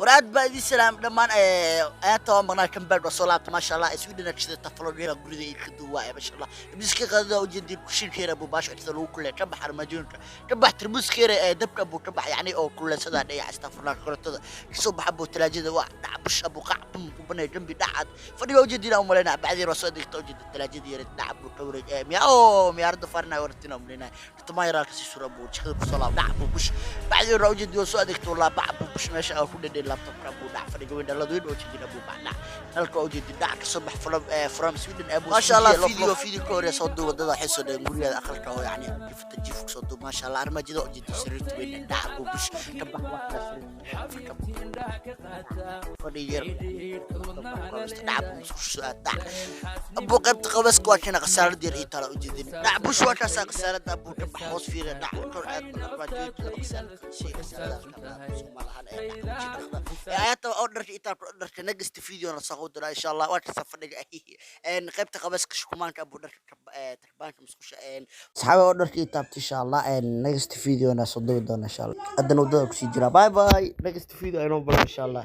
War aad baa idin salaam dhammaan. Ayaanta waa maqnaa, comeback waa soo laabta, maasha Allah. Sweden kashida tafalodheera guriga iyo ka duwaa, maasha Allah. Miska qadada ujeedin, kushinkeera buu baasha inta lagu kulay ka bax, armaajooyinka ka bax, tarmuuskeera ee dabka buu ka bax, yani oo kuleysada dhayax, astafurlah, korontada kasoo baxa buu, talaajada waa dhac, bush abu qac bum ku banay dambi dhacad fadhiga ujeedin aan umaleynaa. Bacdii waa soo dhigta, ujeeda talaajada yar dhac buu ka wareeg miya oo miyaarada farna wartina umaleynaa tumaa yaraa kasi sura buu jikada kusoo laab, dhac buu bush. Bacdii waa ujeedin waa soo adeegto laa bac buu bush meesha oo ku dhedhay laptopka buu dhac, fadhiga weyn dhalada weyn oo ujeedin buu bac dhac, nalka ujeedin dhac kasoo bax from Sweden abu, maasha Allah. Video ka hore soo duub wadada, waxay soo dhigeen gurigeeda aqalka oo yani jifta jiif soo duub, maasha Allah. Armaajada ujeedin, sariirta weyn dhac buu bush ka bax, wax fadhiga yar dhac buu musqusha soo aad, dhac abu qaybta qabaska waa kana, khasaalad yar ii tala ujeedin, dhac bush waa kaasaa khasaalada abuu ka bax, hoos fiira, dhac kor aad armaajooyinka laba khasaalad shay khasaalada malahan ee ayata oo dharka intaa ku dharka. Next video na soo dira, insha Allah. Waa kaasaa fadhiga qaybta qabaska, shukumaanka abuu, dharka tarbaanka musqusha saxaaba oo dharka ii taabta, insha Allah. Next video na soo duubi doona, insha Allah. Haddana wadada kusii jira. Bye bye, next video inoo balan, insha Allah.